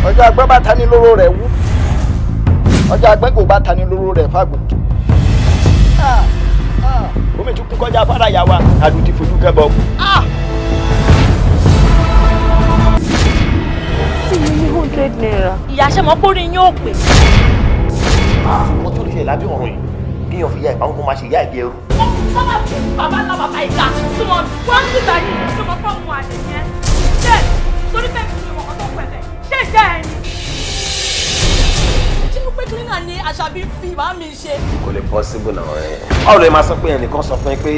Ọjọ́ agbẹ́ bá tani lóró rẹ̀ wú. Ọjọ́ agbẹ́ kò bá tani lóró rẹ̀ fàgbọ̀. Omi tún kún kọjá afárá yà wá, àdùn ti fojú kẹ́ bọ̀. Fún mi ní 100 naira. Ìyá ṣe mọ́ kórìí yín ò pè. Wọ́n tó lè ṣe lábẹ́ ọ̀run yìí kéèyàn fi ìyá ìpamọ́ kó máa ṣe ìyá ìbí ẹrú. Bàbá bàbá ńlá bàbá ìka súnmọ́ wọ́n ń gbà yìí súnmọ́ fọ́ọ̀mù àlè yẹn. Ṣé torí bẹ́ẹ̀ mi ò mọ̀kọ́ tó pẹ̀lẹ́ ṣé ìjẹ́ ẹ ni? Ṣé mo pé cleaner ni Àṣàbí fi màá mi ṣe? Kò lè possible náà rẹ̀. Báwo lè máa sọ pé ẹnìkan sọ fún ẹ pé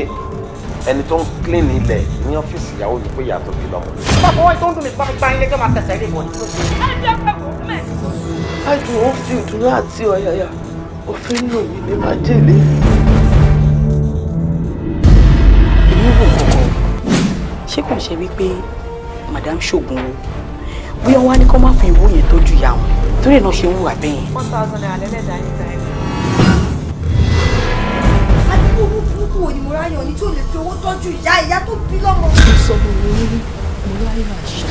ẹni tó ń clean ilẹ̀ ní ọ́fíìsì ìyàwó mi pé ìyá tó bí lọ́mọ. Bàbá wọn tó ń dùn mí bá mi gbá ilé tó máa tẹ̀sẹ̀ lé wọn. Ẹ jẹ́ pé kò mẹ́. Àjùn ó fi ìdúró àti ọ̀yàyà òfin nù mí ní májèlé. Èmi wò kọ̀ọ̀kan ṣé kò ṣe wípé madam ṣoògùn o bóyá wọn á ní kó má fi ìwó yẹn tọ́jú ìyá wọn torí ẹ̀ náà ṣe ń hùwà bẹ́ẹ̀ yẹn. 1000 naira lẹ́lẹ́dàá yín ta ẹ̀mí. Àdúgbò owó burúkú wo ni Mọ́ráyọ̀ ní tí ò lè fi owó tọ́jú ìyá ìyá tó bí lọ́mọ. Mo sọ fún mi ní Mọ́ráyọ̀ àṣà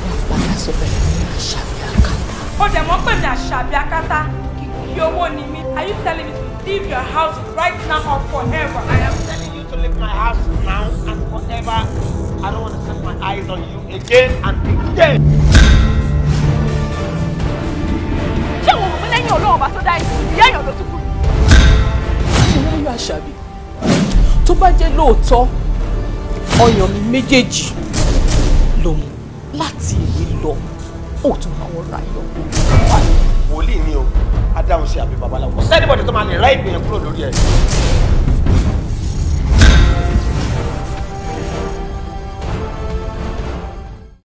wà padà sọ bẹ̀rẹ̀ ní Àṣàbí Akátá. Ó dẹ̀ mọ́ pè mí Àṣàbí Akátá kìkì owó ni mí. Are you telling me to leave your house right now or forever? I am telling you to leave my house now and forever. I don't want to set my eyes on you again and again. Ṣé wo mọ̀ pé lẹ́yìn Ọlọ́run ọba tó dá ìyá èèyàn ló tún kù? Mọ́ráyọ̀ Àṣàbí tó bá jẹ́ lóòótọ́ ọyàn mi méjèèjì ló mú láti èyí lọ ó tún máa wọ́n ra yọ. Wòlíì ni o, adáhùn sí àbí babaláwo. Kò sẹ́nibọ̀dì tó máa lè rá ìpín yẹn kúrò lórí ẹ̀.